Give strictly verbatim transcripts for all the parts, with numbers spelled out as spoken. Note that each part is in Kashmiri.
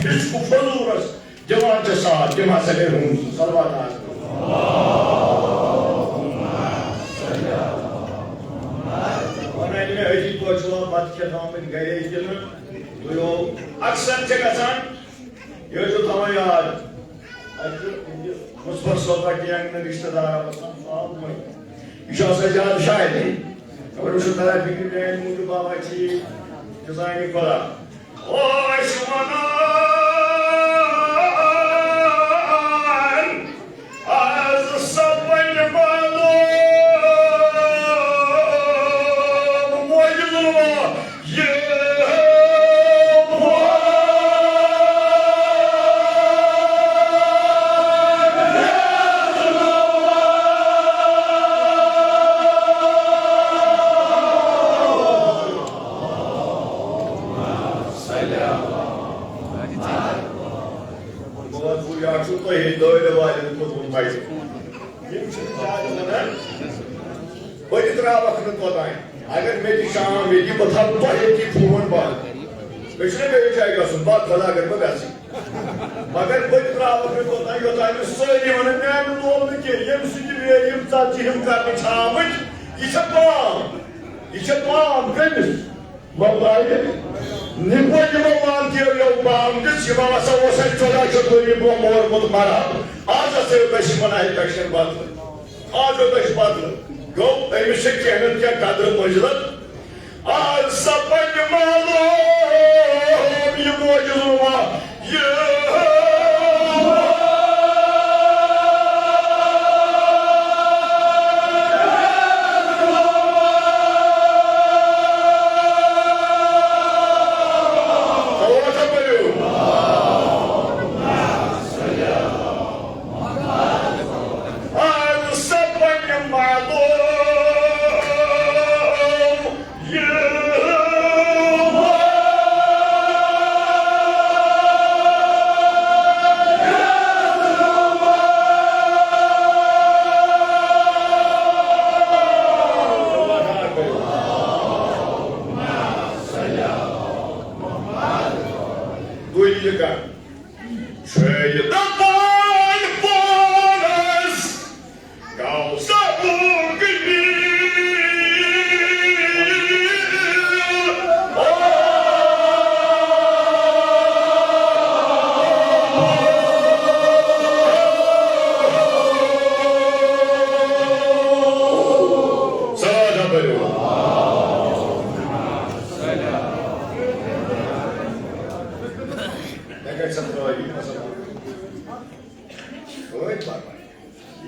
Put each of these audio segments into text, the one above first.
ہِچھ کُ فضوٗلس دِوان چھِ ساتھ، تِم ہسا گٔے ہُم زٕ۔ صلوات آز۔ وۄنۍ اَنہِ مےٚ أتی توتہِ چھُوا بَتہٕ کھٮ۪تھ آمٕتۍ گَرے کِنہٕ تُہۍ ہو اکثر چھِ گژھان، یہِ ٲسۍزیو تھاوان یاد۔ اَتہِ چھُ یہِ مُظفر صٲب اَتہِ ٹینٛگ نہٕ رِشتہٕ دار آسان، سُہ آو وۄنۍ۔ یہِ چھُ آسان زیادٕ شاعری۔ خبر وٕچھِو تَلان فِکرِ میٛانہِ موٗجوٗب بابا چھِ یہِ زانہِ خۄدا۔ ٲسۍ وَنان، از سپدِ معلوم موجود یہِ۔ مگر بہٕ یا چھُ تۄہے دٲرۍ والٮ۪ن کوٚرمُت بَچہِ۔ یِم چھِ زیادٕ وَنان، بہٕ تہِ ترٛاوَکھ نہٕ توٚتام۔ اگر مےٚ تہِ شام ییٚتہِ، بہٕ تھاوٕ تۄہہِ ییٚتی فون بنٛد۔ مےٚ چھُنہٕ بیٚیہِ جایہِ گژھُن، بَد خۄدا اگر بہٕ گژھٕ۔ مگر بہٕ تہِ ترٛاوَکھ نہٕ توٚتام، یوٚتام نہٕ سٲری وَنَن، "میٛانہِ لول نہٕ کینٛہہ، ییٚمہِ سۭتۍ یہِ ویرِ یِم ژَتجی ہِم کرنہٕ چھِ آمٕتۍ، یہِ چھےٚ پام، یہِ چھےٚ پام کٔمِس؟" مطلب، نِکو یِمو مان تہِ یو پام دِژ، یِمو ہسا اوس اَسہِ ژۄداہ شیٚتھ ؤری برٛونٛہہ مورمُت مران۔ آز ہسا یوت اَسہِ یِمن آیہِ دَچھَن بدلہٕ۔ آز یوت اَسہِ بدلہٕ۔ گوٚو، أمِس چھِ کینٛہہ نتہٕ کینٛہہ قدرٕ منزلت۔ آز سپدِ معلوم یہِ موجوٗد۔ تُہۍ یہِ کَر؟ چھُ یہِ دَپان پانَس۔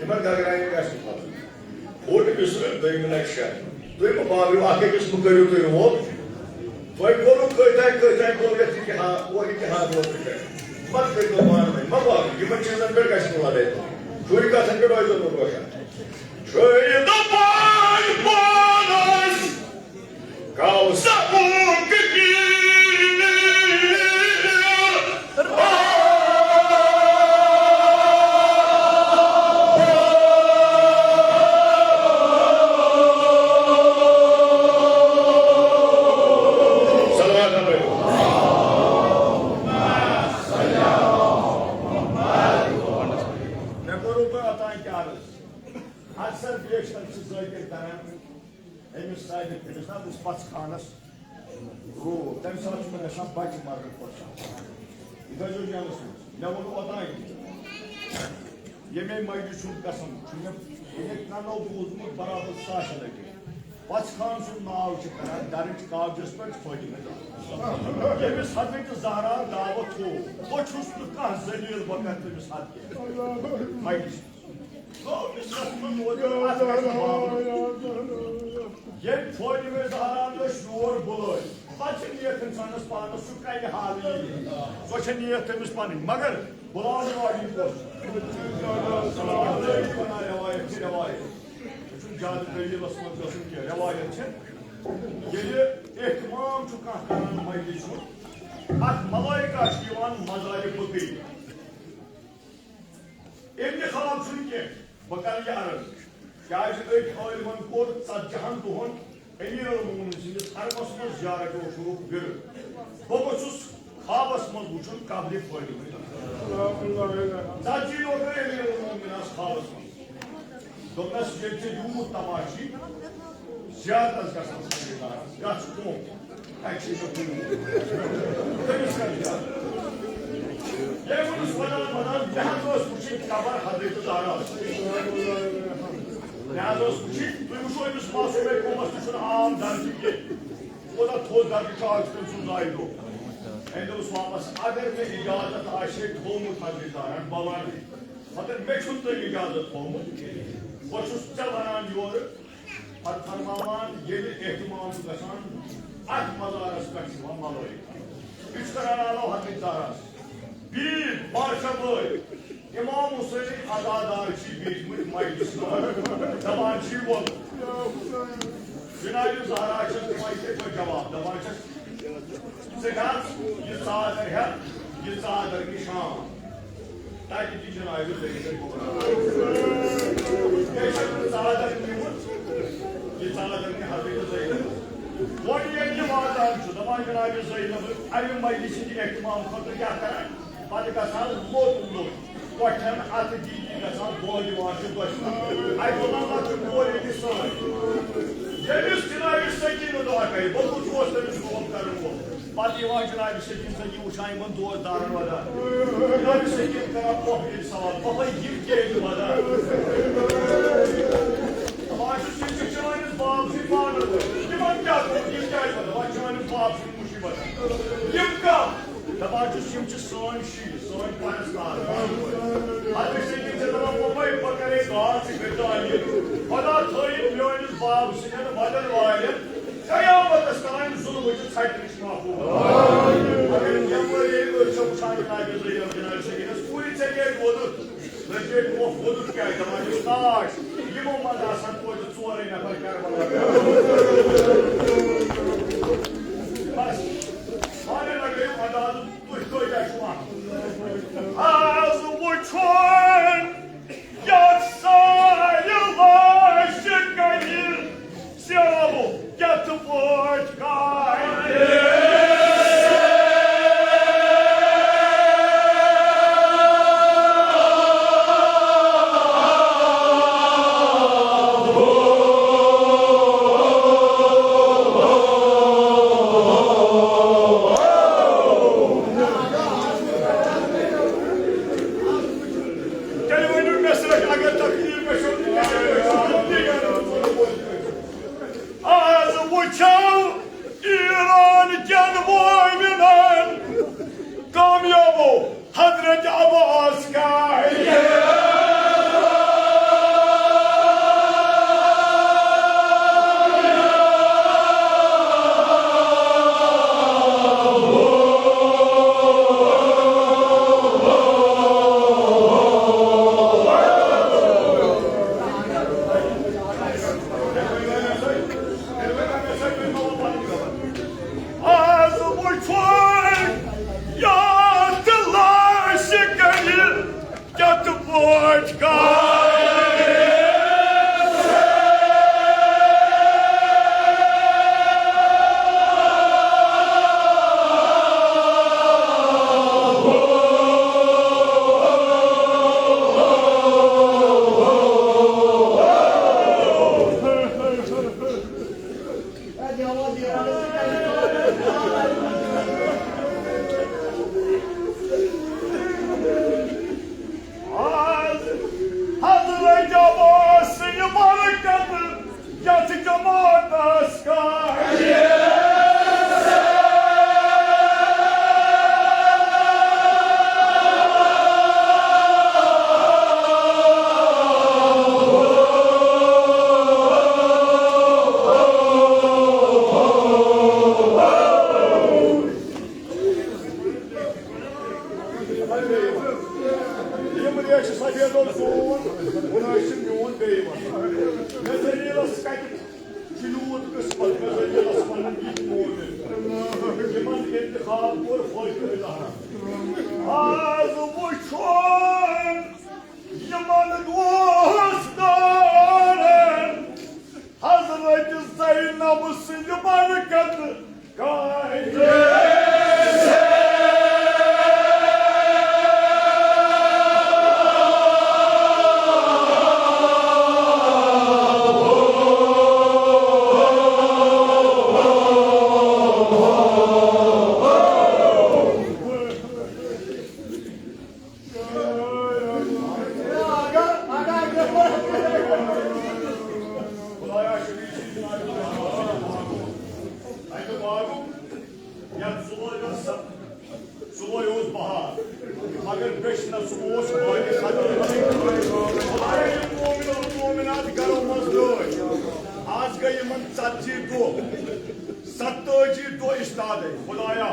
یِمن گگراین گژھِ نہٕ پَتہٕ۔ فوٹو یُس دوٚیمہِ لٹہِ شےٚ۔ تُہۍ مہٕ بٲگرِو اکھ أکِس، مہٕ کٔرِو تُہۍ روب۔ تۄہہِ کوٚروٕ کۭتیٛاہ کۭتیٛاہ کوٚر یَتھ اتحاد، اور اتحاد اوترٕ پٮ۪ٹھ۔ مہ کٔرۍتو پانہٕ ؤنۍ، مہ بٲگرِو۔ یِمن چیٖزن پٮ۪ٹھ گژھِ نہٕ لڑٲے۔ شُرۍ کتھن پٮ۪ٹھ ٲسۍزیو نہٕ روشن۔ چھُ یہِ دپان پانس۔ مےٚ کوٚروٕ تۄہہِ اوٚتام تہِ عرض۔ اکثر بیشتر چھِ ذٲکِر کران، أمِس سادِ، أمِس نہ، أمِس پَژھ خانَس روب۔ تَمہِ ساتہٕ چھُ مےٚ گژھان بَچہِ مَرنہٕ کھۄتہٕ سخ۔ یہِ تھٲیزیو ذہنَس منٛز۔ مےٚ ووٚن اوٚتانۍ تہِ، ییٚمے مَیہِ چھُم قسم، چھُ مےٚ، ییٚلہِ کَنو بوٗزمُت برابر ساسہِ لَٹہِ۔ پَژھ خان سُنٛد ناو چھِ کران درٕج کاغذَس پٮ۪ٹھ فٲطمہ۔ ییٚمِس حضرت زہرا دعوت تھوٚو، بہٕ چھُس نہٕ کانٛہہ ذلیل، بہٕ کرٕ تٔمِس حد کینٛہہ۔ مَیہِ چھِ گوٚو مِصرَس منٛز ووت اَتھ پٮ۪ٹھ باوُن۔ ییٚمۍ فوجہِ منٛز دہران ٲسۍ یور بُلٲے، پَتہٕ چھِ نیک اِنسانَس پانَس سُہ کَرِ حالٕے۔ سۄ چھےٚ نیت تٔمِس پَنٕنۍ، مگر بُلاونہٕ واجِنۍ کۄس چھِ؟ رٮ۪وایت چھِ رٮ۪وایت۔ یہِ چھُنہٕ زیادٕ دٔلیٖلَس منٛز گژھُن کینٛہہ، رٮ۪وایت چھِ۔ ییٚلہِ اہتمام چھُ کانٛہہ کران مجلِس ہُنٛد، اَتھ ملائکہ چھِ یِوان مزارِ بٔکٕرِ۔ انتخاب چھُنہٕ کینٛہہ، بہٕ کرٕ یہِ عرض، کیازِ أکۍ عٲلمن کوٚر ژتجی ہن دۄہن امیر المومنین سٕنٛدِس حرمس منٛز زیارت اوسُکھ ورد۔ بہٕ گوٚژھُس خوابس منٛز وُچھُن قبرِ فٲطمہٕ۔ ژتجی دۄہ گٔے امیر المومنینس خوابس منٛز۔ دوٚپنس، ییٚتہِ چھُ یوٗت تماشہٕ، زیارتس گژھن سٲری لارس، گژھ قوم، تتہِ چھُے ژےٚ قوم۔ تٔمِس کر زیارت؟ ییٚمۍ ووٚنُس، ودان ودان، مےٚ حظ اوس وُچھِنۍ قبر حضرت زہراہس۔ مےٚ حظ اوس وُچھِنۍ، تُہۍ وُچھِو أمِس معصومے قومس، تہِ چھُنہٕ عام درجہٕ کینٛہہ۔ کوٗتاہ تھوٚد درجہٕ چھُ آز تٔمۍ سُنٛد زایہِ دۄہ۔ أمۍ دوٚپُس واپس، اگر مےٚ اجازت آسہِ ہے تھوٚومُت حضرت زہراہن، بہٕ وَنہٕ۔ مگر مےٚ چھُنہٕ تۄہہِ اجازت تھوٚومُت۔ بہٕ چھُس ژےٚ وَنان یورٕ، پتہٕ فرماوان، ییٚلہِ اہتمام چھُ گژھان، اَتھ مزارَس پٮ۪ٹھ چھِ یِوان ملٲیِکہٕ۔ یہِ چھُ کران علاوٕ حضرت زہراہَس۔ بیٖٹھ، بادشاہ بٲے، امام حسینٕکۍ عزادار چھِ بیٖٹھمٕتۍ مجلسہِ منٛز، دپان چھِ یہِ ووت۔ جناب زہرا چھَس دِوان یِتھَے پٲٹھۍ جواب، دپان چھَس، ژٕ گژھ، یہِ ژادر ہٮ۪تھ، یہِ ژادر نِشان۔ تَتہِ تہِ جناب زینب گوٚبرا۔ بیٚیہِ چھَس نہٕ ژادر نِمٕژ، یہِ ژادر نہِ حضرت زینب۔ وۄنۍ ییٚلہِ یہِ واتان چھُ، دپان جناب زینب، اَمہِ مجلسہِ ہِنٛدِ اہتمام خٲطرٕ کیٛاہ کران؟ پتہٕ گژھان لوٚت لوٚت، کۄٹھٮ۪ن اَتھٕ دِتھ گژھان بولہِ یِوان چھِ دۄشوٕے۔ اَتہِ وَنان، لۄکٕٹ کورِ ییٚتہِ سٲنۍ۔ ییٚمِس جناب سکیٖنہٕ دعا کرِ، بہٕ کُس اوس تٔمِس قوم کرن وول؟ پتہٕ یِوان جناب سکیٖن سۭتۍ وٕچھان یِمن دوست دارن ودان۔ جناب سکیٖن کران پۄپھٕ سوال، پۄپھے یِم کیٛازِ ودان؟ دپان چھُس، یِم چھِ چٲنِس باب سٕنٛدۍ پانہٕ وٲلۍ۔ یِمن کیٛاہ کوٚر؟ یِم کیٛازِ ودان؟ دپان، چٲنِس باب سٕنٛدۍ مُصیبت۔ یِم کم؟ دپان چھُس، یِم چھِ سٲنۍ شُرۍ، سٲنۍ پرستار۔ پتہٕ چھِ أمِس دپان، پۄپھے، بہٕ کرے دعا، ژٕ کٔرۍ زِ آمیٖن۔ خدا تھٲیِن میٲنِس باب سٕنٛدٮ۪ن ودن والٮ۪ن قیامتس تام ظُلمہٕ چہِ ژھٹہِ نِش محفوٗظ۔ مگر یپٲرۍ ییٚلہِ أسۍ چھِ وٕچھان جناب زینب جناب سکیٖنس، پوٗرٕ ژےٚ کیٛازِ ووٚنُتھ؟ نہ چھُ ییٚتہِ کۄپھ ووٚنُتھ کیٛازِ؟ دپان چھُس، کاش، یِمو منٛز آسان توتہِ ژورے نفر کربلا پٮ۪ٹھ۔ بس، وارٕ لگٲیِو اندازٕ، تُہۍ کۭتیٛاہ چھِو اَتھ؟ آز وٕچھُن یَتھ سارِ لاشہِ کَنہِ سیرابو کِتھ پٲٹھۍ کَرِ۔ تیٚلہِ ؤنِو مےٚ سۭتۍ، اگر تکلیٖف گژھیو، تہِ گژھیو۔ آز وٕچھو ایران کٮ۪ن مومنن کامیابو حضرت عباس کا۔ آز وٕچھو یتھ لاشہِ کَنہِ کِتھ پٲٹھۍ کَرِ۔ آز حضرت عباس سٕنٛدِ برکتہٕ یتھ جماعتس کر۔ یِم ریشہِ سفیدو زوٗن، وُنہِ حظ چھِ میون بیٚیہِ وَنُن۔ مےٚ ذٔلیٖلَس کَتہِ چھُ یوٗت قٕسمت، مےٚ ذٔلیٖلَس وَنُن یہِ تہِ مومِن۔ یِمَن اِنتِخاب کوٚر فٲطمہٕ زہرا۔ آز وٕچھُن یِمَن دوستارَن حضرت زینب سٕنٛدِ برکتہٕ کَتہِ۔ مگر بیٚچھِ نہ سُہ اوس وارِ خطیٖبٕے۔ خدایہ، یِم مومن و مومنات گرو منٛز درٛٲے۔ آز گٔے یِمن ژتجی دۄہ، ستٲجی دۄہ استادے۔ خدایا،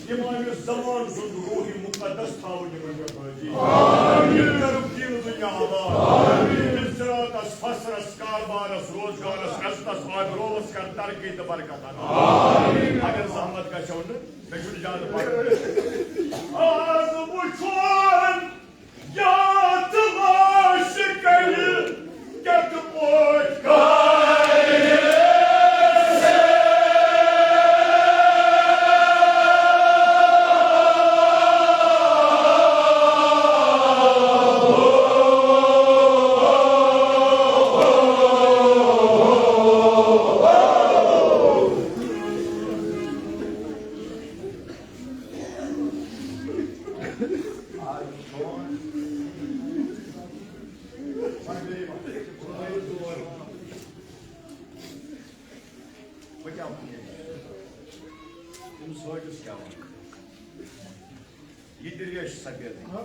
امام زمان سُنٛد روح مقدس تھاوُن یِمن پٮ۪ٹھ حٲوی۔ آمین۔ یہِ کٔرٕکھ دیٖن دُنیا آباد۔ آمین۔ یِم زِراتس، فصلس، کاربارس، روزگارس، عزتس، آبروس کر ترقی تہٕ برکت عطا۔ آمین۔ اگر زحمت گژھٮ۪و نہٕ، مےٚ چھُنہٕ زیادٕ پَرُن۔ آز وٕچھون یتھ لاشہِ کَرِ کِتھ پٲٹھۍ کارِ۔ تٔمِس حٲجِس کیٛاہ وَنہٕ؟ یہِ تہِ ریش سفید۔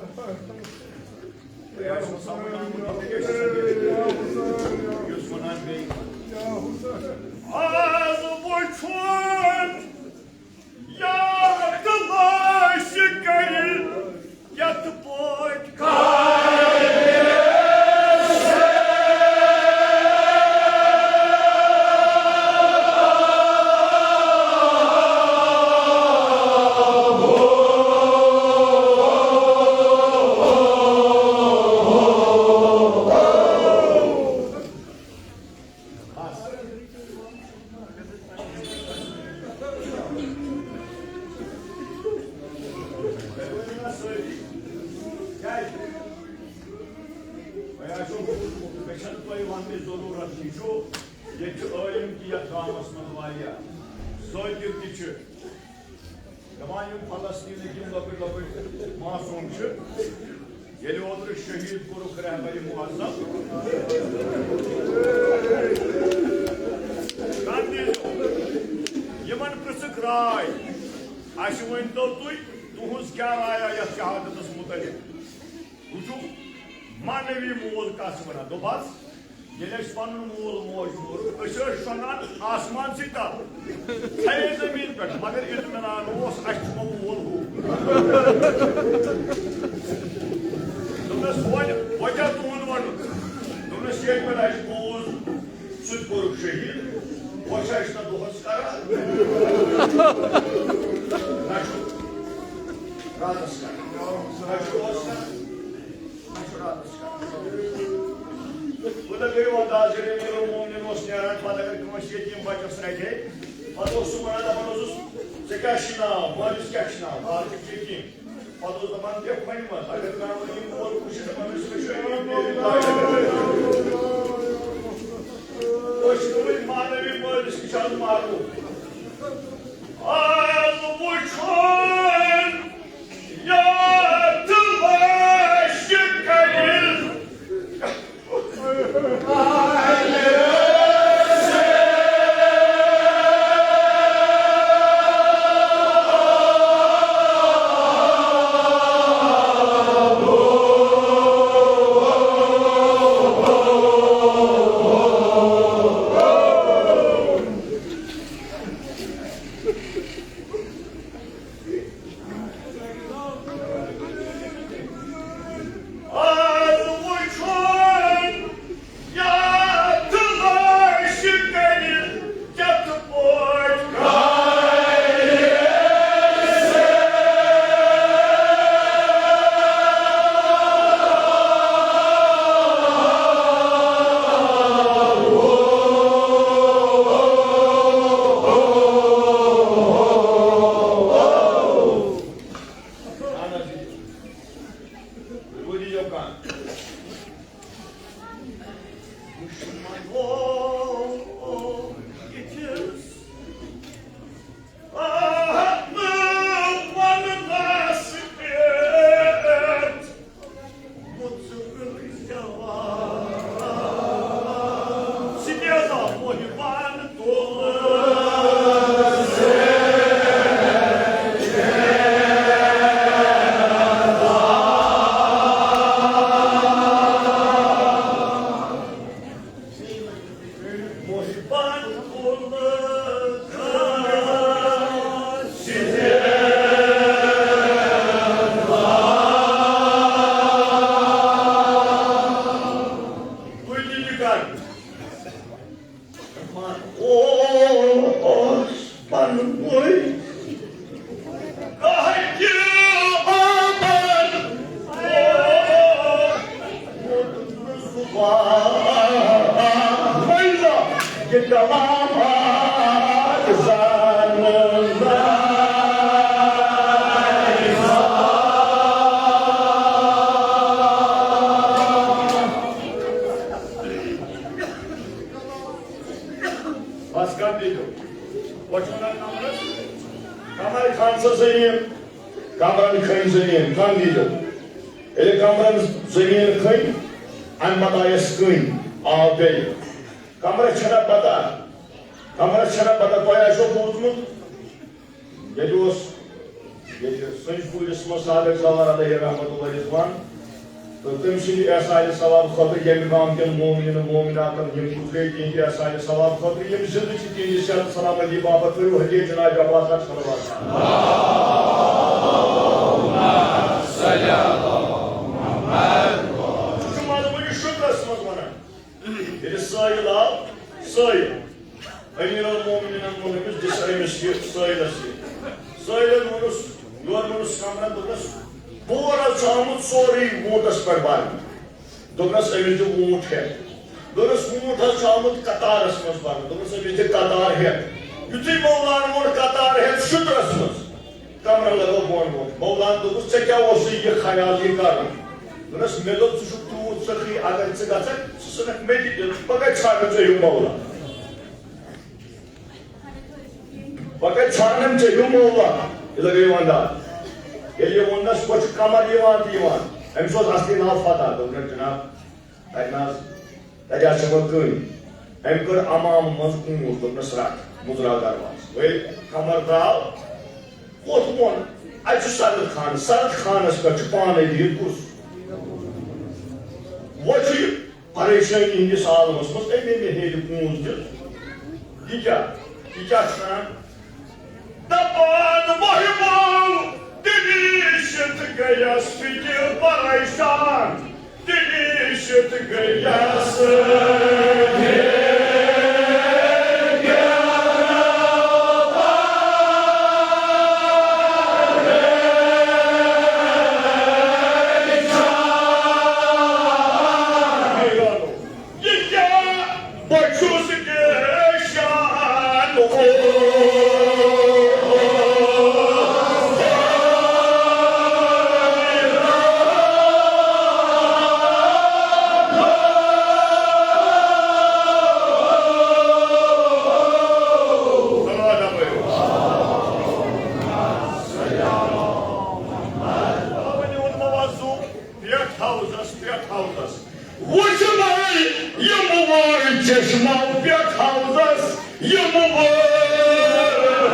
تۄہہِ آسِوٕ سمجھ آمُت، یہِ تہِ ریش سفید۔ یُس وَنان بیٚیہِ۔ آز وٕچھُن یتھ لاشہِ کَرِ کِتھ پٲٹھۍ کارِ۔ مےٚ چھَنہٕ تۄہہِ وننٕچ ضروٗرت، یہِ چھُ، ییٚتہِ چھِ عٲلِم تہِ یَتھ گامَس منٛز واریاہ، ذٲکِر تہِ چھِ۔ دَپان یِم فلسطیٖنٕکۍ یِم لۄکٕٹۍ لۄکٕٹۍ معصوٗم چھِ، ییٚلہِ اوترٕ شہیٖد کوٚرُکھ رہبرِ معظم، یِمن پرٛژھٕکھ راے، اَسہِ ؤنۍتو تُہۍ، تُہٕنٛز کیٛاہ رایا یَتھ شہادتس مُتعلِق؟ وٕچھِو، معنوی مول کَس وَنان؟ دوٚپہَس، ییٚلہِ اَسہِ پَنُن مول موج موٗد، أسۍ ٲسۍ شۄنٛگان آسمانسٕے تَل، سرے زٔمیٖن پٮ۪ٹھ، مگر اطمینان اوس، اَسہِ چھُ وۄنۍ مول ہُہ۔ دوٚپنَس، وۄنۍ، وۄنۍ کیٛاہ تُہُنٛد وَنُن؟ دوٚپنَس، ییٚتہِ پٮ۪ٹھ اَسہِ بوٗز، سُہ تہِ کوٚرُکھ شہیٖد۔ وۄنۍ چھا أسۍ نہ دۄہَس کران؟ نہ چھُ راتَس کران۔ نہ چھُ دۄہَس کران۔ نہ چھُ راتَس کران۔ وۄنۍ گٔے وۄنۍ دَہ ذٔریعہٕ امیٖر المومنین اوس نیران، پَتہٕ اگر کٲنٛسہِ یتیٖم بَچَس رَٹہِ ہے، پَتہٕ اوس سُہ وَنان، دَپان اوسُس، "ژےٚ کیٛاہ چھُے ناو؟ مٲلِس کیٛاہ چھُ ناو؟" مالِس چھُ یتیٖم۔ پتہٕ اوس دَپان، "بیٚہہ کھۄنہِ منٛز، اگر کانٛہہ وَنہِ، یہِ مول کُس چھُ؟" دَپان ٲسۍ، "مےٚ چھُ أمیٖر بیٚیہِ داجہِ۔" أسۍ چھِ وٕنہِ معنوی مٲلِس نِش آز محروم۔ آز وٕچھُن یَتھ لاشہِ کَرِ تمام حق زاننہٕ۔ بس کر دیٖتو۔ وۄنۍ چھُ وَنان کمرس، کمر خان سٕنٛز زٔمیٖن، کمرن کھٔنۍ زٔمیٖن، کم دیٖتو۔ ییٚلہِ کمرن زٔمیٖن کھٔنۍ، اَمہِ پتہٕ آیس کٔنۍ، آو بیٚیہِ۔ کمرس چھَنہ پتہ، کمرس چھَنہ پتہ، تۄہہِ آسیو بوٗزمُت، ییٚتہِ اوس، ییٚتہِ سٔنٛدۍ پوٗرِس منٛز صادق سوار علیہ رحمتہ اللہ رضوان، تہٕ تٔمۍ سٕنٛدِ احسانِ ثواب خٲطرٕ ییٚمہِ گامہٕ کٮ۪ن مومنیٖن و مومناتن یِم گُزرے، تِہنٛدِ احسانِ ثواب خٲطرٕ یِم زِندٕ چھِ، تِہنٛدِ صحت سلامتی باپتھ کٔرِو حدیث جناب عباس اکھ صلوات۔ سُہ چھُ مضموٗنہِ شُکرس منٛز وَنان، ییٚلہِ سٲیِل آو، سٲیِل۔ امیر المومنینن ووٚن أمِس، "دِ سا أمِس یہِ سٲیلس یہِ۔" سٲیلن ووٚنُس، یورٕ ووٚنُس کمرن، دوٚپنس، "بور حظ چھُ آمُت سورُے ووٗنٹس پٮ۪ٹھ برنہٕ۔" دوٚپنس، "أمِس دِ ووٗنٹ ہٮ۪تھ۔" دوٚپنس، "ووٗنٹ حظ چھُ آمُت قطارس منٛز برنہٕ۔" دوٚپنس، "أمِس دِ قطار ہٮ۪تھ۔" یُتھُے مولان ووٚن قطار ہٮ۪تھ شُکرس منٛز، کمرن لگٲو بۄن وۄتھ۔ مولان دوٚپُس، "ژےٚ کیٛاہ اوسُے یہِ خیال یہِ کرُن؟" دوٚپنس، "مےٚ دوٚپ، ژٕ چھُکھ تیوٗت سخی، اگر ژٕ گژھکھ، ژٕ ژھٕنکھ مےٚ تہِ دِتھ، بہٕ کتہِ ژھانڈٕ ژےٚ ہیوٗ مولا؟ بہٕ کتہِ ژھانڈن ژےٚ ہیوٗ مولا؟" یہِ لگٲیِو انداز۔ ییٚلہِ یہِ ووٚننس، پتہٕ چھُ کمر یِوان تہٕ یِوان۔ أمِس اوس اصلی ناو فتح، دوٚپنس، "جناب، تتہِ نہ حظ، تتہِ حظ چھِ وۄنۍ کٔنۍ۔" أمۍ کٔر عمامہٕ منٛز کوٗنٛز، دوٚپنس، "رٹھ، مُزراو دروازٕ۔" وۄنۍ ییٚلہِ کمر درٛاو، ووٚتھ بۄن۔ اتہِ چھُ سرد خانہٕ، سرد خانس پٮ۪ٹھ چھُ پانے بِہِتھ کُس؟ وۄنۍ چھُ یہِ پریشٲنی ہٕنٛدِس عالمس منٛز، أمۍ أمۍ ہیٚرِ کوٗنٛز دِتھ۔ یہِ کیٛاہ؟ یہِ کیٛاہ چھُ کران؟ دپان محبوب دِلی شِتھ گٔیَس فِکِر پریشان، دِلی شِتھ گٔیَس۔ یہِ کیٛاہ؟ بہٕ چھُس گریشان۔ پٮ۪ٹھ ہاوزس، پٮ۪ٹھ ہاوزس۔ وٕچھ مےٚ یِم وٲے چشمو پٮ۪ٹھ ہاوزس، یِم وٲے چشمو۔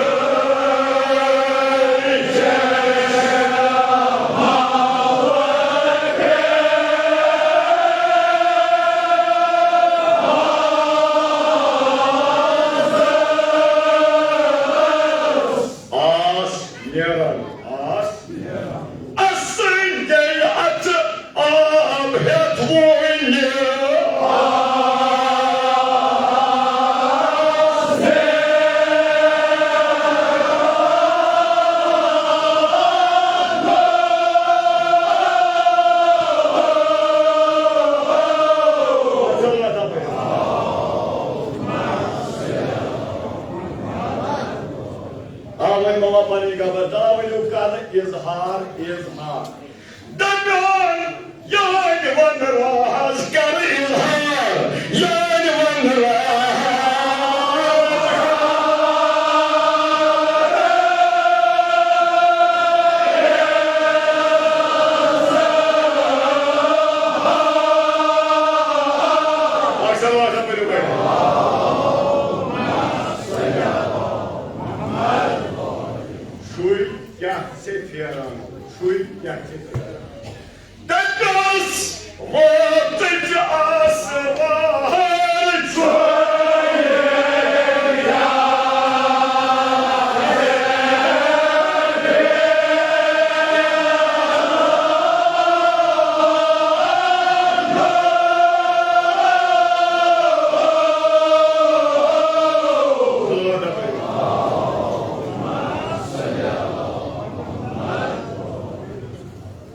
آس نیران، آس نیران۔ اسٕنۍ گٔے اتھٕ آب ہٮ۪تھ وُنہِ۔ آ، وۄنۍ مما پنٕنۍ خبر، تاوٕنیُک کرٕ اظہار، اظہار۔ دپان، یاد ون راز کر اظہار، یاد ون راز۔ اکثر واشن پٔرِو گۄڈٕ۔ شُرۍ کیٛاہ چھِ پھیران؟ شُرۍ کیٛاہ چھِ پھیران؟ دَپٮ۪س ووتٕچ آسہٕ وار چھُ۔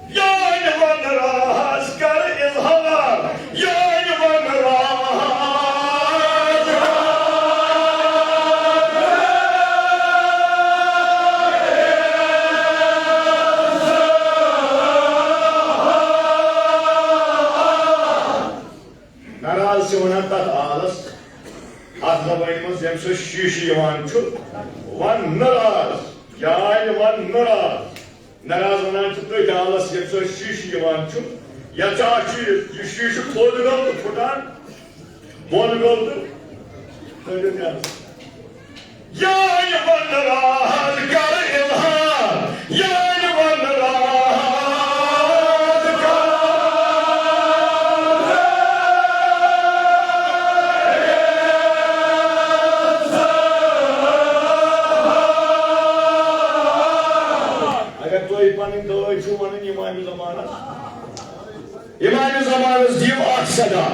یاد ون راز کر اظہار، یاد ون راز۔ وۄنۍ منٛز ییٚمہِ سۭتۍ شیٖشہٕ یِوان چھُ وننہٕ راز، جاے وننہٕ راز، ناراض ونان چھِ تٔتھۍ حالس، ییٚمہِ سۭتۍ شیٖشہٕ یِوان چھُ۔ یتھ چھُ اکھ چیٖز، یہِ شیٖشہٕ تھوٚد گوٚو تہٕ پھُٹان، بۄن گوٚو تہٕ تھٲوِو نیران۔ یہِ وننہٕ راز کر اظہار، یہِ وننہٕ راز کر۔ اگر تُہۍ پنٕنۍ دٲدۍ چھِو ونان امام زمانس، امام زمانس دِیِو اکھ صدا،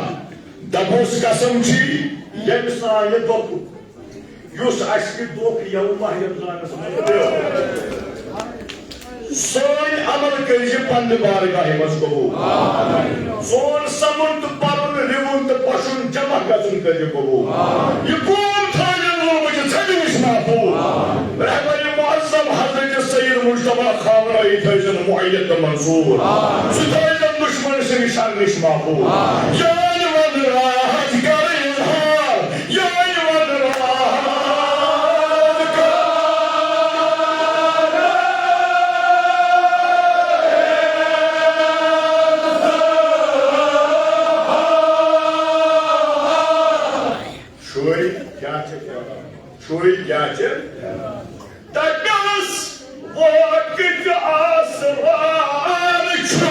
دپوس قسم چھی ییٚمہِ سانہِ دۄکھُک، یُس اسہِ یہِ دۄکھ یومہ یرزانس منٛز پیوٚو۔ سٲنۍ عمل کٔرۍ زِ پننہِ بارگاہہِ منٛز قبول۔ سون سمُن تہٕ پرُن، رِوُن تہٕ پۄشُن جمع گژھُن کٔرۍ زِ قبول۔ یہِ قوم تھٲوِن لوٗبہٕ چہِ ژھرِ نِش محفوظ۔ رہبر معظم حضرت سید مجتبیٰ خامنائی تھٲوزن مؤید تہٕ منصور۔ سُہ تھٲوزن دشمن سٕنٛدِ شر نِش محفوظ۔ یانہِ ونہٕ راز کر اظہار، یانہِ ونہٕ راز کر۔ شُرۍ کیٛاہ چھِ کران؟ شُرۍ کیٛاہ چھِ؟ دَپٮ۪س وقت اسرار چھُ۔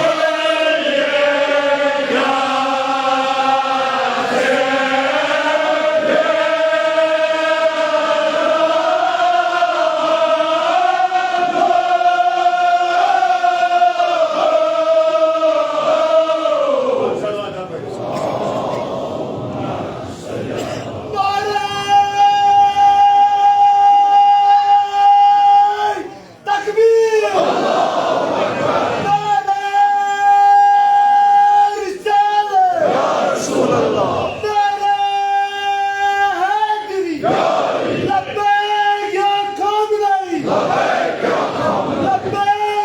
نعرہ تکبیر! نعرہ رسالت! نعرہ حیدری! لبیک یا خامنائی! لبیک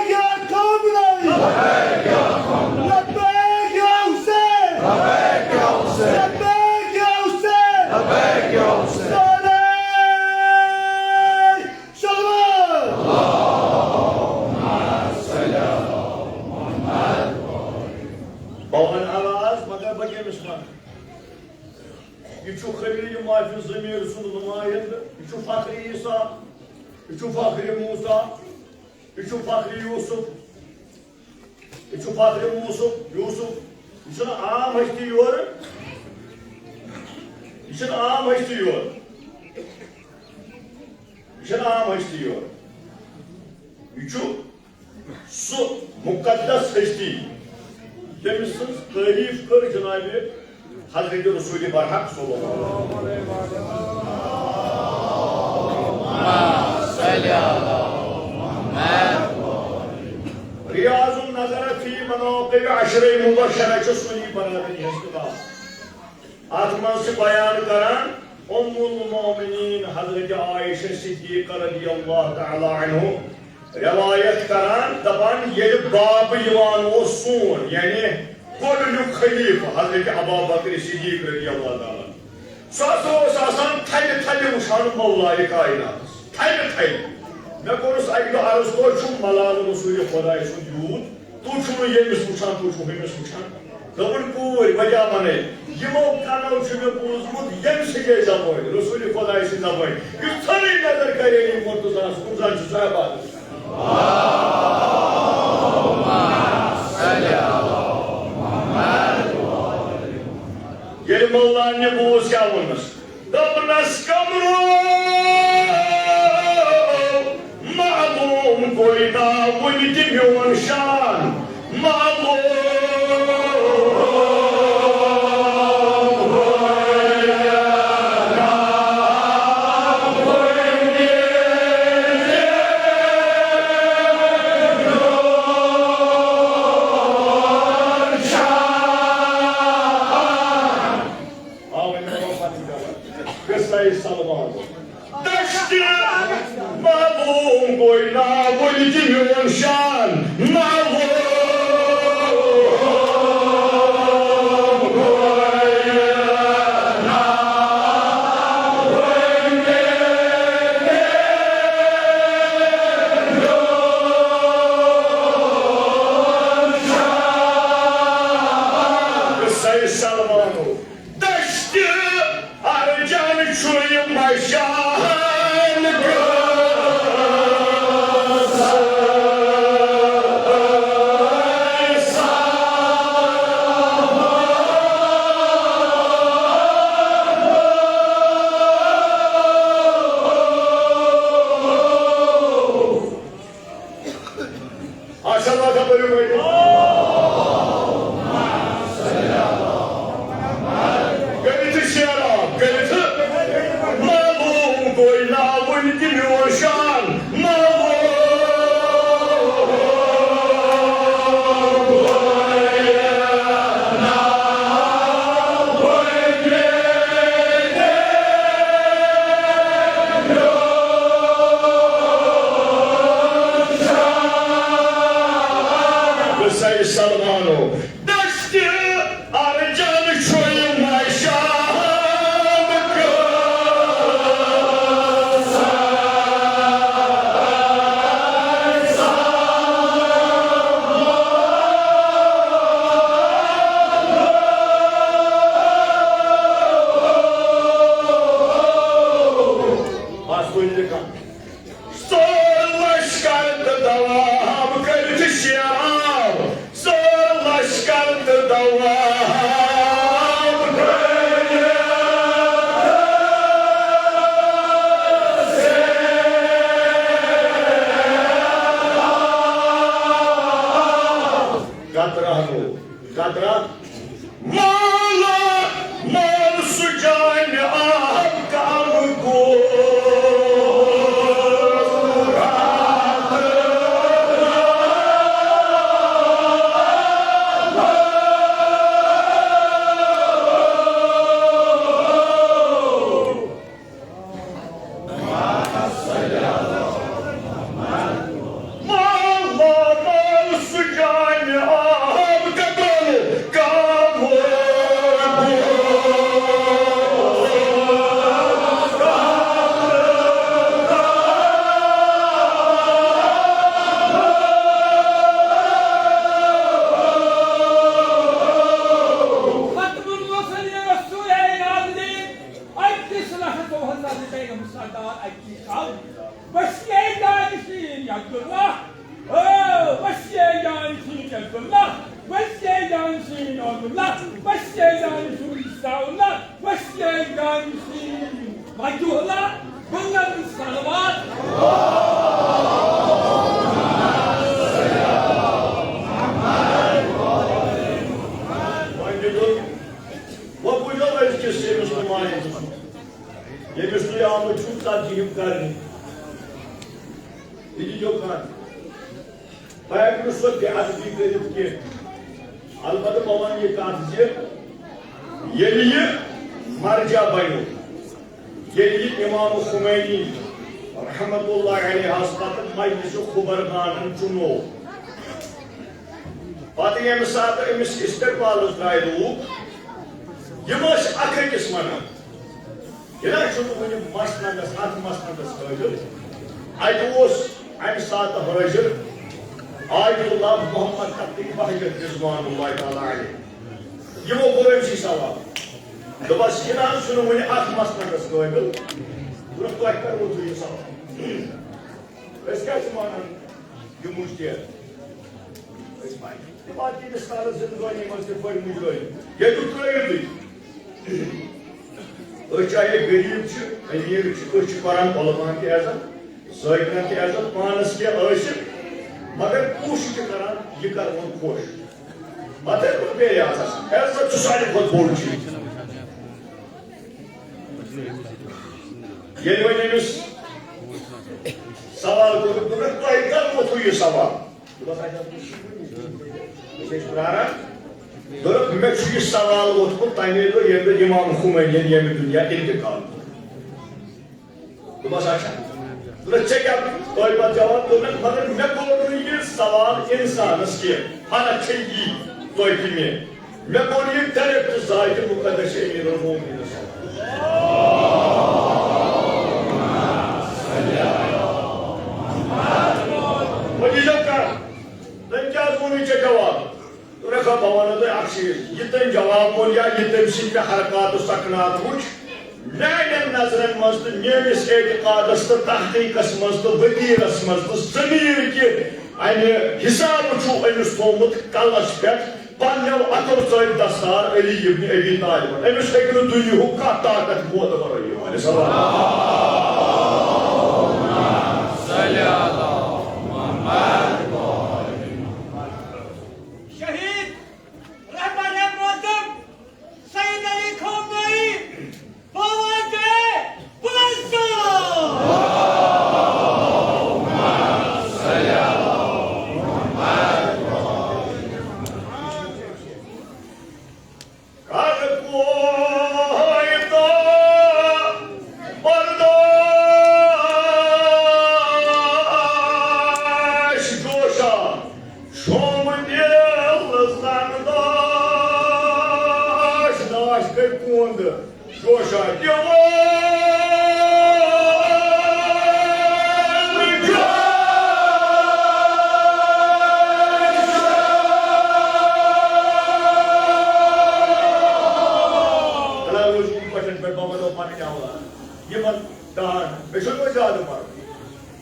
یا خامنائی! لبیک یا حسین! لبیک یا حسین! نعرہ شلوار! بہٕ وَنہٕ آواز، مگر بہٕ کٔمِس وَنہٕ؟ یہِ چھُ خلیل محفوظ ضمیٖر سُنٛد نُمٲیِنٛدٕ، یہِ چھُ فخر عیسیٰ، یہِ چھُ فخر موسیٰ، یہِ چھُ فخر یوسف، یہِ چھُ فخر موسف، یوسف۔ یہِ چھُنہٕ عام ہستی یورٕ، یہِ چھُنہٕ عام ہستی یورٕ، یہِ چھُنہٕ عام ہستی یورٕ۔ یہِ چھُ سُہ مقدس ہستی، ییٚمہِ سٕنٛز تعریف کٔر جناب حضرت رسول برحق صلی اللہ علیہ وسلم۔ ریاض النظر فی مناقب عشرہ مبشرہ چھُ سنی برادری ہٕنٛز کتاب۔ اتھ منٛز چھِ بیان کران ام المومنین حضرت عائشہ صدیقہ رضی اللہ تعالی عنہ روایت کران، دپان، ییٚلہِ باب یِوان اوس سون، یعنی گۄڈٕنیُک خلیفہ حضرت ابا بکر صدیق رضی اللہ تعالیٰ عنہ، سُہ ہسا اوس آسان تھلہِ تھلہِ وٕچھان مولایہِ کائناتس، تھلہِ تھلہِ۔ مےٚ کوٚرُس اکہِ دۄہ عرض، تُہۍ چھِو ملال رسول خداے سُنٛد یوٗت، تُہۍ چھِو نہٕ ییٚمِس وٕچھان، تُہۍ چھِو ہُمِس وٕچھان۔ دوٚپُن، کوٗر، وۄنۍ کیٛاہ وَنَے؟ یِمو کَنو چھُ مےٚ بوٗزمُت ییٚمہِ سٕنٛدے زبٲنۍ، رسول خۄداے سٕنٛدِ زبٲنۍ۔ یُس ژھٔرٕے نظر کَرے یہِ مرتضیٰ ہَس کُن، زَن چھُ سُہ عبادت۔ ییٚلہِ مولان یہِ بوٗز، کیٛاہ ووٚننَس؟ دوٚپنَس، کمرو، معلوم گوٚے نا وُنہِ تہِ میون شان، معلوم گوٚے نا وُنہِ تہِ میون شان۔ آ، وۄنۍ کرو پنٕنۍ غلط۔ قصہ سلمان۔ دشتِ معلوم گوٚو نا وُنہِ تہِ میون شان۔ معلوم گوٚو نا سَے سلمانو دستِ ارجن چھُے مشام۔ بس وۄنۍ نہٕ کانٛہہ۔ سور لشکر تہٕ دواب کٔرِتھ شیراو۔ سور لشکر تہٕ دواب کٔرِتھ قطرہ گوٚو، قطرہ۔ مولا مول سُہ جامہِ آب کم گوٚو۔ ختم المرسلین رسول اکس لچھ ژۄوُہن ساسن پیغمبر سردار اکہِ کل۔ وسیع جانشین عبداللہ، او وسیع جانشین عبداللہ، وسیع جانشین عبداللہ، وسیع جانشین عیسیٰ اللہ، وسیع جانشین وجہ اللہ، بلند صلوات۔ وۄنۍ بوٗزِو أزکِس أمِس نمایندَس، ییٚمِس تُہۍ آمٕتۍ چھِو تقدیٖم کرنہِ۔ یہِ دیٖزیو کَتھ۔ بہٕ ہٮ۪کہٕ نہٕ سۄ بے ادبی کٔرِتھ کینٛہہ۔ البتہ بہٕ وَنہٕ یہِ کَتھ زِ ییٚلہِ یہِ مرجع بنیو، ییٚلہِ یہِ امام خمینی رحمتہ اللہ علیہ ہس پتہٕ مجلس خبرگانن چُنو، پتہٕ ییٚمہِ ساتہٕ أمِس استقبالس درٛاے لوٗکھ، یِم ٲسۍ اکھ أکِس ونان، یہِ نہ چھُنہٕ وُنہِ مسندس، اتھ مسندس قٲبل۔ اتہِ اوس امہِ ساتہٕ حٲضِر آیت اللہ محمد تقی بہجت رضوان اللہ تعالیٰ علیہ۔ یِمو کوٚر أمۍ سٕے سوال، دوٚپس، یہِ نہ حظ چھُنہٕ وُنہِ اتھ مسندس قٲبل۔ دوٚپُکھ، تۄہہِ کر ووٚتھوٕ یہِ سوال؟ أسۍ کیٛاہ چھِ مانان یہِ مُجتہد؟ أسۍ مانان۔ تہٕ باقٕے ییٖتِس کالس زندگٲنی منٛز تہِ پٔرۍ مُجرٲے، ییٚتہِ ترٛٲیِو تُہۍ۔ أسۍ چاہے غریٖب چھِ، أمیٖر چھِ، أسۍ چھِ کران علماہن تہِ عزت، زٲکرن تہِ عزت، پانس کینٛہہ ٲسِتھ، مگر کوٗشِش چھِ کران یہِ کرون خۄش۔ پتہٕ ہیٚکو بیٚیہِ عزت، عزت چھُ ساروی کھۄتہٕ بوٚڑ چیٖز۔ ییٚلہِ وۄنۍ أمِس سوال کوٚر، دوٚپُن، تۄہہِ کر ووٚتھوٕ یہِ سوال؟ دوٚپُن، أسۍ ٲسۍ پرٛاران۔ دوٚپُکھ، مےٚ چھُ یہِ سوال ووٚتھمُت تَمے دۄہ، ییٚمہِ دۄہ امام خمینیَن ییٚمہِ دُنیا انتقال کوٚر۔ دوٚپمَس، اچھا۔ دوٚپمَس، ژےٚ کیٛاہ تۄہہِ پَتہٕ جواب؟ دوٚپمَس، مگر مےٚ کوٚر نہٕ یہِ سوال اِنسانَس کینٛہہ، فرق چھےٚ یی تۄہہِ تہٕ مےٚ۔ مےٚ کوٚر یہِ direct ذاتِ مُقدس امیر المومنینَس سوال۔ وۄنۍ ییٖزیو کَر، تٔمۍ کیٛازِ ووٚنُے ژےٚ جواب؟ رکھا بہٕ وَنہٕ تۄہہِ اَکھ چیٖز، یہِ تٔمۍ جواب ووٚن یا یہِ تٔمۍ سٕنٛدۍ مےٚ حرکات و سکنات وٕچھ، میٛانٮ۪ن نظرن منٛز تہٕ میٛٲنِس اعتقادس تہٕ تحقیقس منٛز تہٕ وتیرس منٛز تہٕ ضمیٖر کہِ اَمہِ حسابہٕ چھُ أمِس تھوٚومُت کلس پٮ۪ٹھ پننیو اَتھو ژٲپۍ دستار علی ابن ابی طالبن۔ أمِس ہیٚکہِ نہٕ دُنیاہُک کانٛہہ طاقت موتبر رٲوِتھ۔ شہید رہبر معظم سید علی خامنائی، باوان کے بلند سلام۔ کر کویتا بردار۔ کوٗنٛد جوشا دِوان۔ فلحال روٗزِو یِتھ پٲٹھۍ، پٮ۪ٹھ بابا دۄہ پنٕنۍ اولاد۔ یِمن دَہن، بیٚیہِ چھُنہٕ وۄنۍ زیادٕ پَرُن۔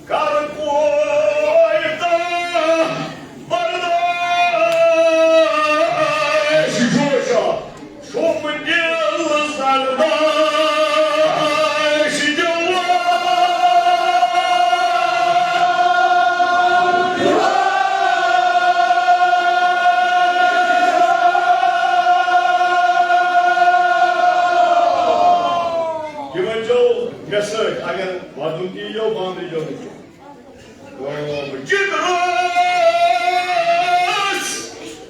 کر کوتاہ برداش جوشا، چھُم دِل زنٛگہٕ داش دِوان۔ یہِ ؤنۍزیو مےٚ سۭتۍ، اگر وَدُن تہِ یِیو، بانٛبرِ یِیو نہٕ کینٛہہ۔ جِگرَس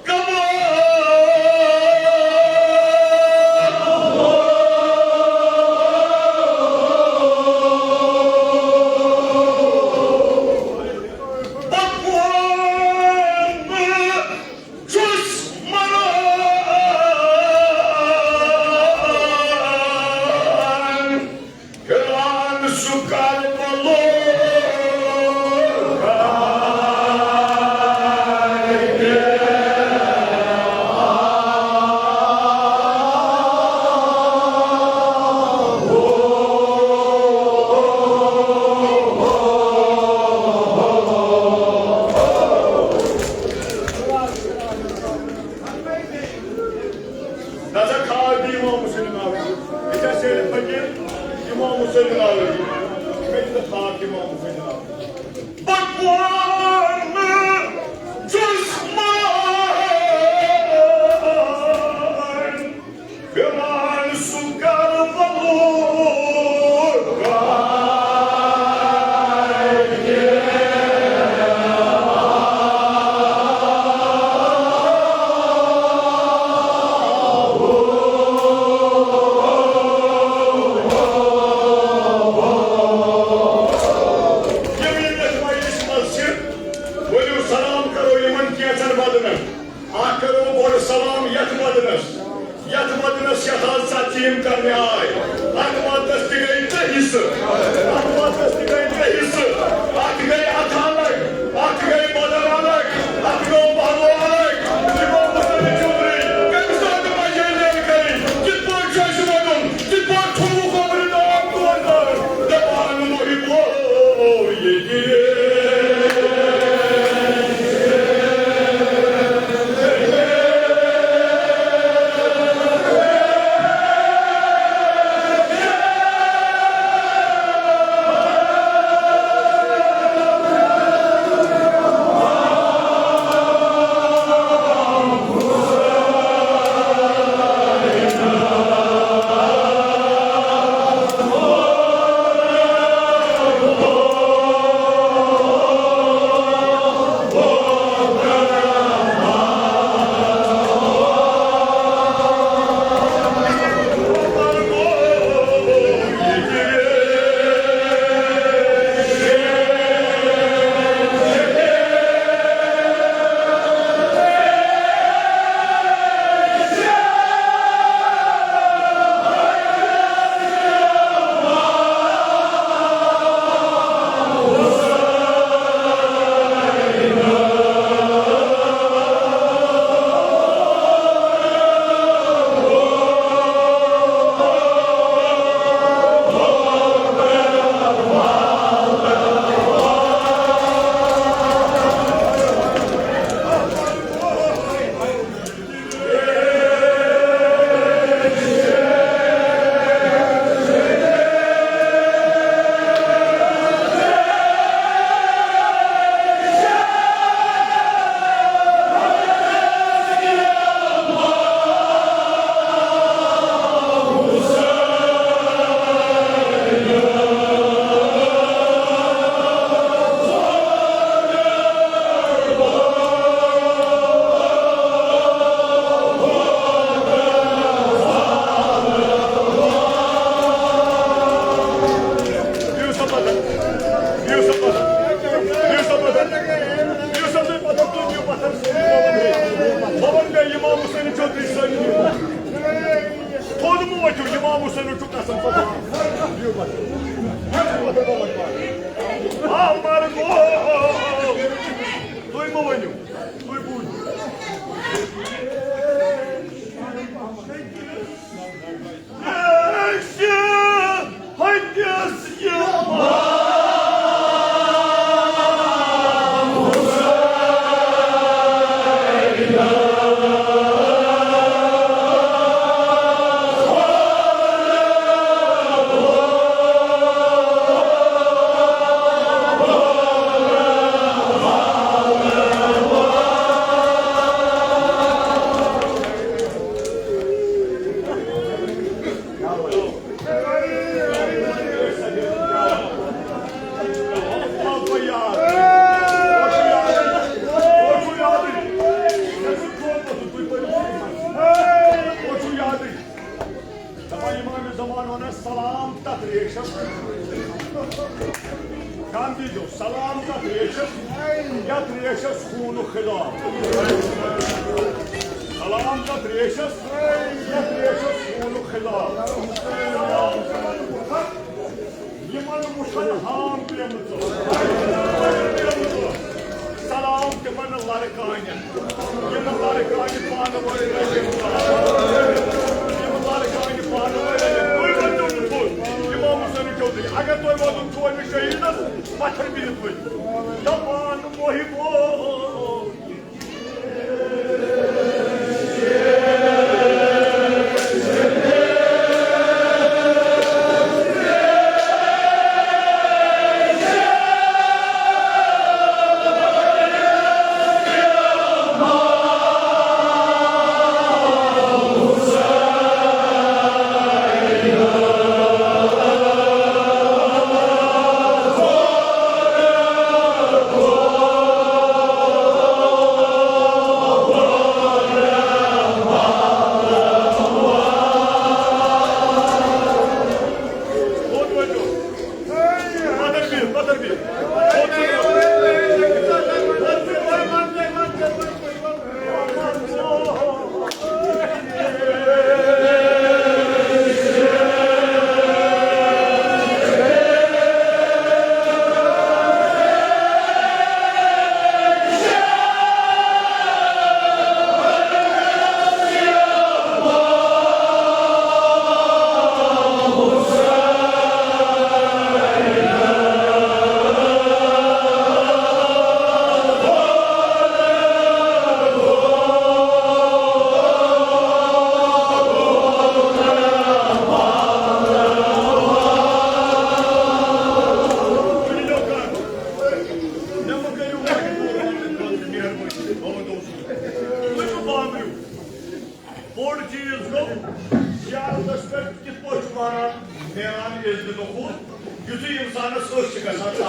کمال۔ بہٕ چھُس مران۔ پھِران سُہ کربلو۔ نسا کھاو تہِ امام حسین ناوٕے۔ أسۍ ٲسۍ سیرِ فقیٖر، امام حسین ناوٕے۔ مےٚ تہِ نہٕ کھاو تہِ امام حسین ناوٕے۔ بہٕ کون چھُس مان؟ فِرعون سُہ کربلو۔ ییٚمہِ یَتھ مجلسہِ منٛز چھِ، ؤلِو سلام کرو یِمن کینٛژن بدنن۔ اکھ کرو گۄڈٕ سلام یتھ بدنس، یتھ بدنس یتھ آز ژتجی یِم کرنہِ آے۔ اتھ بدنس تہِ گٔے ترٛےٚ حصہٕ، اتھ بدنس تہِ گٔے ترٛےٚ حصہٕ۔ اکھ گٔے اتھٕ الگ، اکھ گٔے بدن الگ، اکھ گوٚو پلو الگ۔ یہِ گوٚو مُسلِم چوٗرِ۔ کمہِ ساتہٕ پزے نیرٕ کرٕنۍ؟ کِتھ پٲٹھۍ چھُ اَسہِ ودُن؟ کِتھ پٲٹھۍ چھُ وُکھ عمرِ ناو تور کران؟ دپان محبو ییٚتہِ۔ حسین چھُ قسم پتہٕ۔ آ، عمر گوٚو۔ تُہۍ مہٕ ؤنِو۔ تُہۍ بوٗزِو۔ أسۍ ہتس یِوان۔ دپان امام زمان ونان سلام تتھ ریشس۔ گاندھی جو سلام تتھ ریشس، یتھ ریشس خوٗنُک خضاب۔ سلام تتھ ریشس، یتھ ریشس خوٗنُک خضاب۔ سلام تمن مُٹھن، یمن مُٹھن ہام پیمٕژ ٲس۔ سلام تمن لڑکانٮ۪ن، یِم لڑکانہِ پانہٕ ؤنۍ رٔلِتھ، یِم لڑکانہِ پانہٕ ؤنۍ رٔلِتھ۔ تُہۍ ؤنۍتو نہٕ تھوٚد، امام حسین چودھری، اگر تُہۍ ووتُن چھُو أمِس شہیدس پتھر بِہِتھ ؤنِو۔ دپان محبو۔ بوٚڑ چیٖز گوٚو، زیارتس پٮ۪ٹھ کِتھ پٲٹھۍ چھُ وَنان، نیران عیٖذ دۄہ ہُہ، یُتھُے اِنسانس أچھ چھِ گژھان تَر۔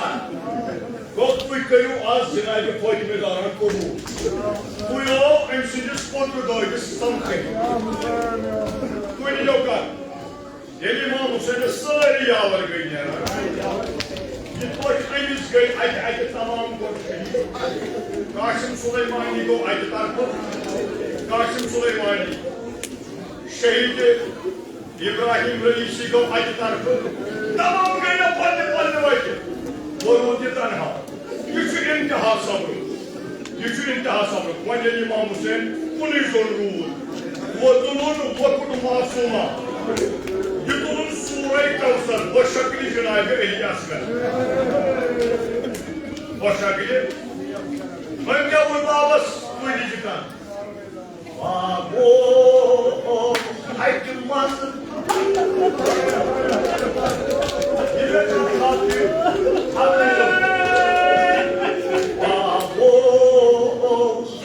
گوٚو، تُہۍ کٔرِو آز جنابِ فاطمہ زہرا قبوٗل۔ تُہۍ آو أمۍ سٕنٛدِس پوٚتُر دٲدِس سمکھٕنۍ۔ تُہۍ یِیِو کر؟ ییٚلہِ امام حسینس سٲری یاور گٔے نیران، یِتھ پٲٹھۍ أمِس گٔے اَتہِ، اَتہِ تمام گوٚو شہیٖد۔ قاسم سلیمانی گوٚو اَکہِ طرفہٕ، قاسم سلیمانی، شہیٖد ابراہیم رئیسی گوٚو اَکہِ طرفہٕ، تمام گٔے نہ پننہِ پننہِ وتہِ۔ وۄنۍ روٗد یہِ تنہا۔ یہِ چھُ انتہا صبرُک۔ یہِ چھُ انتہا صبرُک۔ وۄنۍ ییٚلہِ امام حسین کُنُے زوٚن روٗد، وۄنۍ تُلُن لۄکُٹ معصوما۔ یہِ تُلُن سورہ کوثر، بشکلِ جناب علی اصغر۔ بشکلِ۔ وۄنۍ کیٛاہ ووٚن بابس؟ تُہۍ لیٖکھِو کانٛہہ۔ بابو، اَتہِ منٛز۔ بابو،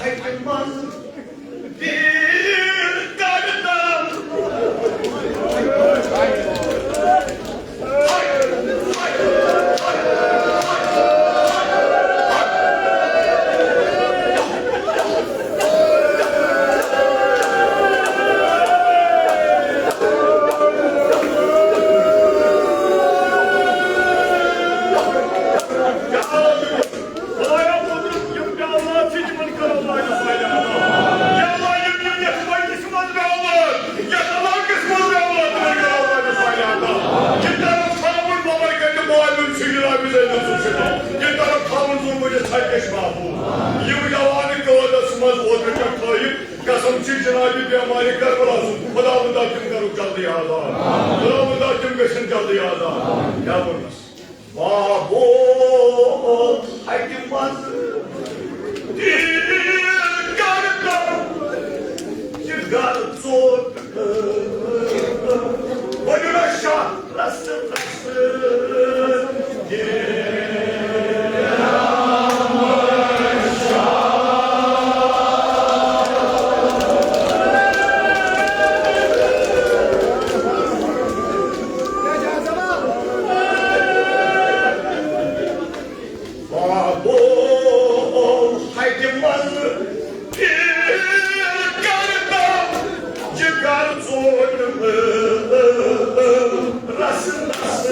اَتہِ منٛز۔ تیٖر کَڑنَم۔ قسم چھِ جناب بیمارِ کربلا سُنٛد، خداوندا تِم کرُکھ جلدی آزاد، خداوندا تِم گژھن جلدی آزاد۔ کیٛاہ ووٚنمَس؟ بابو اَتہِ منٛز تیٖر کرتم، یہِ گرٕ ژوٚٹ۔ ؤنِو نا شاہ رسہٕ رسہٕ۔ بابو ہتہِ منٛز تیٖر کرتم، جگر ژوٚٹ رس رس۔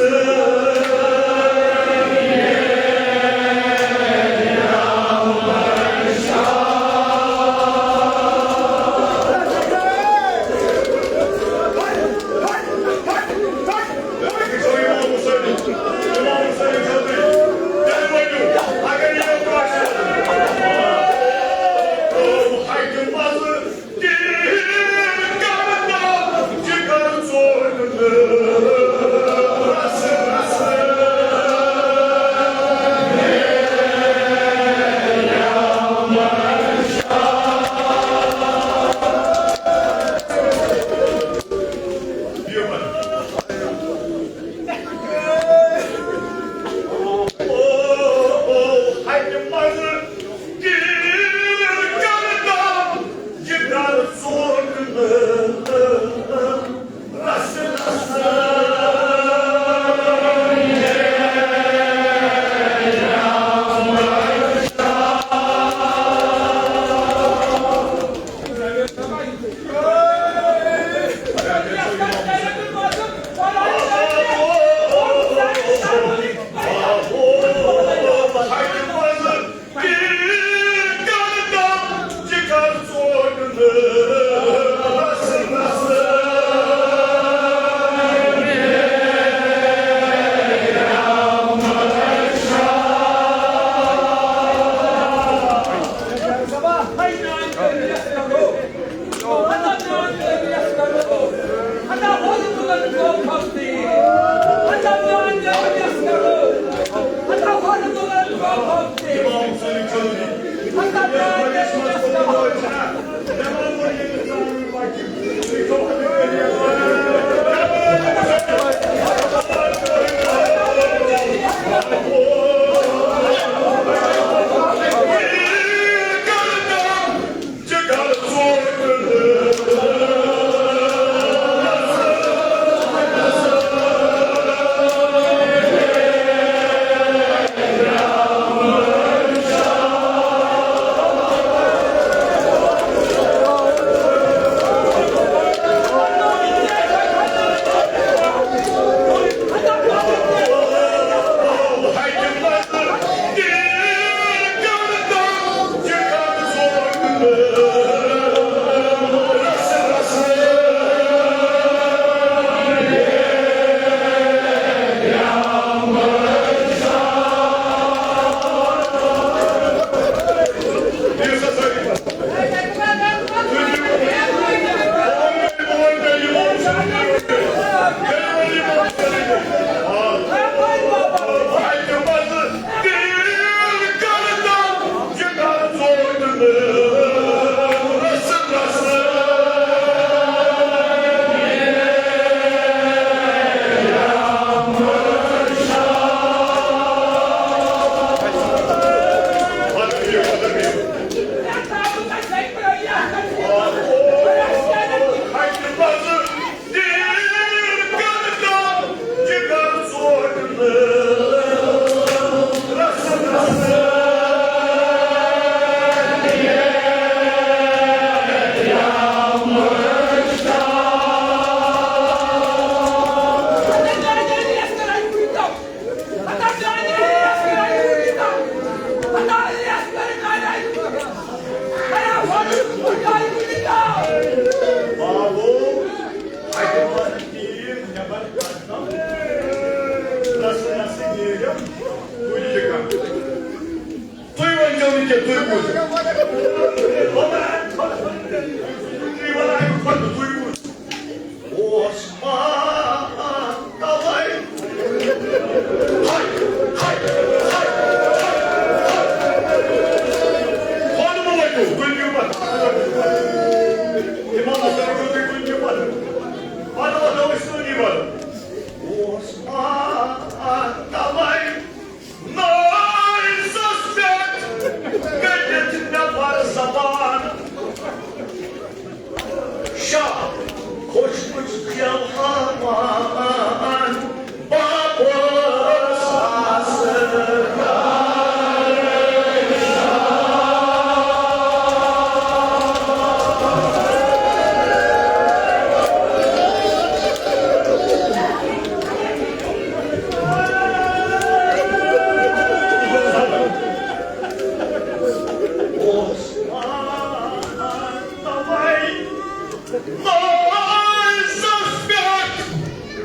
لٲزس پٮ۪ٹھ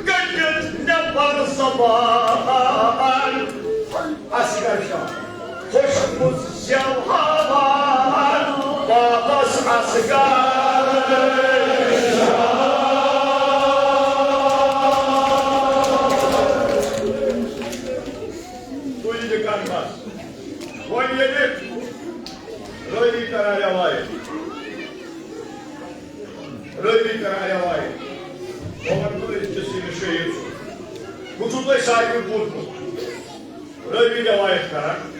کٔڑِتھ نٮ۪بر زبان۔ اصغر شاہ، خوشبوٗ زٮ۪و ہاوان، واپس اصغر شاہ۔ تُلۍ دِ کَنہٕ مَس۔ وۄنۍ ییٚلہِ رٲوی کران رٮ۪وایت، رٲوی کران رٮ۪وایت۔ بہٕ وَنہٕ تۄہہِ، أسۍ چھِ سِنہِ شہیٖد سُنٛد۔ بہٕ چھُس تۄہہِ ساروٕے بوٗزمُت۔ رٲوی رٮ۪وایت کران۔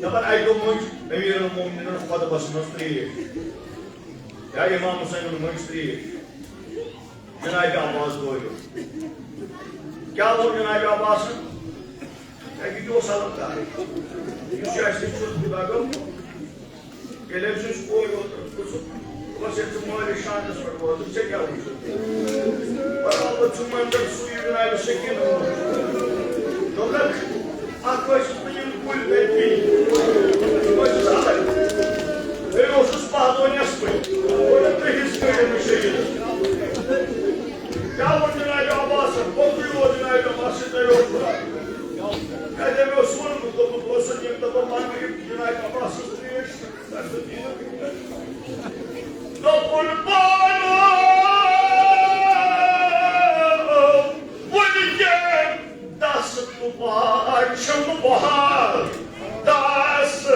دَپان، اَکہِ دۄہ مٔنٛج أمیٖر المومنیٖنَن خۄطبَس منٛز ترٛیش۔ یا امام حسینَن مٔنٛج ترٛیش۔ جناب عباس گوٚو۔ کیٛاہ ووٚن جناب عباسَن؟ ہے، یہِ تہِ اوس الگ کَتھ۔ یُس یہِ اَسہِ نِش چھُ خدا گوٚو، ییٚلہِ أمۍ سٕنٛز کورِ اوترٕ پرٛژھُکھ، دوٚپُس، "ہے، ژٕ مٲلِس شانَس پٮ۪ٹھ ووتُکھ، ژےٚ کیٛاہ وُچھُتھ؟" برابر چھُ منظر سُے جناب سکیٖنَن ووٚن۔ دوٚپُکھ، اَتھ ٲسۍ نہٕ یِم کُلۍ تَتہِ کِہیٖنۍ۔ یہِ ٲسۍ الگ۔ بیٚیہِ اوسُس پَہلو نٮ۪صفٕے۔ گوٚو نہٕ تُہۍ حِصہٕ کٔرِو نہٕ شہیٖدَس۔ کیٛاہ ووٚن جناب عباسَن؟ پوٚتُے ووت جناب عباسَن، تۄہہِ اوس خۄدا۔ کَتہِ مےٚ اوس ووٚنمُت، دوٚپمُت اوسُن، یِم دَپَن، "مَنگہٕ یِم جناب عباسَس ترٛیش۔" دوٚپُن، "پانہٕ وُنہِ کیٛاہ دَس تُلان چھُم بہار؟" دَس۔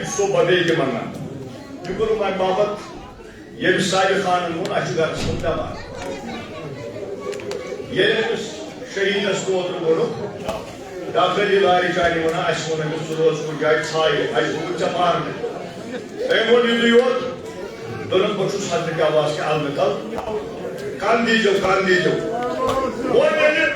سُہ بَبے تہِ مَنان۔ یہِ کوٚرُکھ اَمہِ باپَتھ، ییٚمہِ صابر خانَن ووٚن، اَسہِ چھُ گَرَس منٛز بٮ۪مار۔ ییٚلہِ أمِس شہیٖدَس اوترٕ ووٚنُکھ، ڈاکٹر علی لارِ چانہِ وَنان، اَسہِ ووٚن أمِس، ژٕ روز کُنہِ جایہِ ژھایہِ، اَسہِ بوٗز ژےٚ پانہٕ۔ أمۍ ووٚن یِتُے یوت، دوٚپُن، بہٕ چھُس حضرت عباس کہِ علمہٕ تل۔ کَن دیٖزیو، کَن دیٖزیو۔ وۄنۍ ییٚلہِ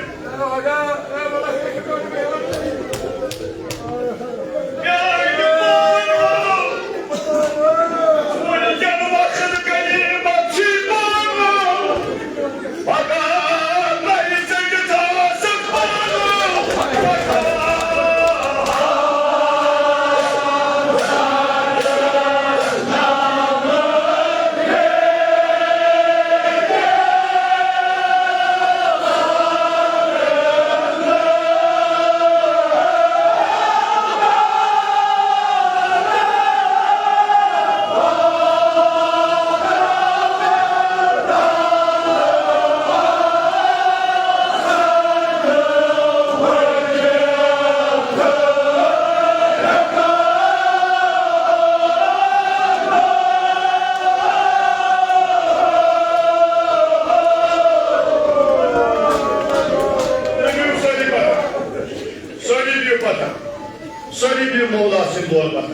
سٲری بِہِو پَتھَر۔ سٲری بِہِو مولا سٕنٛدِ دورٕ پَتھَر۔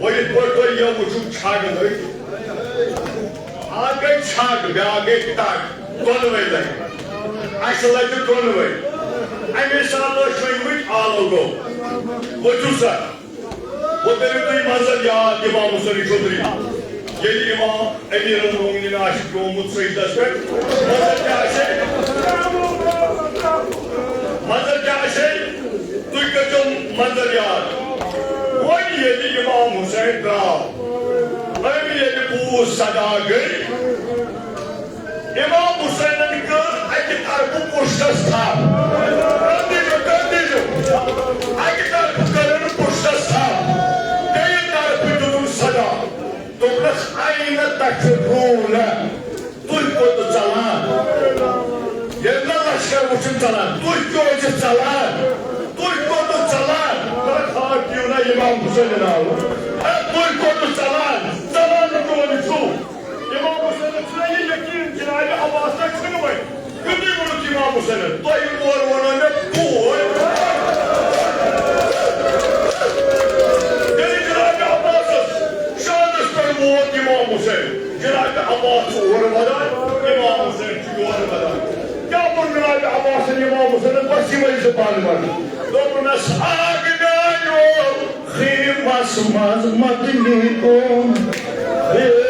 وۄنۍ یِتھ پٲٹھۍ تۄہہِ یہِ وٕچھُکھ چھَگ لٔج، اَکھ گٔے چھَگ، بیٛاکھ گٔے ٹَگ، دۄنوَے لَگہِ۔ اَسہِ لَگہِ دۄنوَے۔ اَمے ساتہٕ ٲسۍ شۄنٛگمٕتۍ، آلو گوٚو۔ ؤتھِو سا۔ وۄنۍ کٔرِو تُہۍ منظر یاد، امام حسین چودھری۔ ییٚلہِ امام امیر المومنین آسہِ پیومُت سجدس پٮ۪ٹھ، منظر کیٛاہ آسہِ؟ منظر کیٛاہ آسہِ؟ تُہۍ کٔرۍزیو منظر یاد۔ وۄنۍ ییٚلہِ امام حسین درٛاو، أمۍ ییٚلہِ بوٗز صدا گٔے، امام حسینن کٔر اکہِ طرفہٕ پُشتس تھپھ۔ کٔر دیٖزیو، کٔر دیٖزیو۔ اکہِ طرفہٕ کٔرٕن پُشتس تھپھ، بیٚیہِ طرفہٕ دیُتُن صدا۔ دوٚپنس، "أين تفرون؟" تُہۍ کوٚت ژلان؟ ییٚلہِ نہٕ لشکر وٕچھُن ژلان، تُہۍ کیٛازِ ژلان؟ تُہۍ کوٚت ژلان؟ مگر خاک دِیِو نا امام حسینن آو۔ اے، تُہۍ کوٚت ژلان؟ ژلان کیٛازِ چھِو؟ امام حسینس چھُنہ یہِ یقین، جناب عباسس چھُنہٕ وۄنۍ۔ یُتُے ووٚنُکھ امام حسینن، "تۄہہِ اورٕ وَنو مےٚ بوے۔" ییٚلہِ جناب عباسس شانس پٮ۪ٹھ ووت امام حسین، جناب عباس چھُ اورٕ وَدان، امام حسین چھُ یورٕ وَدان۔ کیٛاہ ووٚن جناب عباسن امام حسینس؟ بس یِمے زٕ پانہٕ ؤنۍ۔ دوٚپنس، "اکھ ڈالیو خیمس منٛز مدنی کُن، بیٚیہِ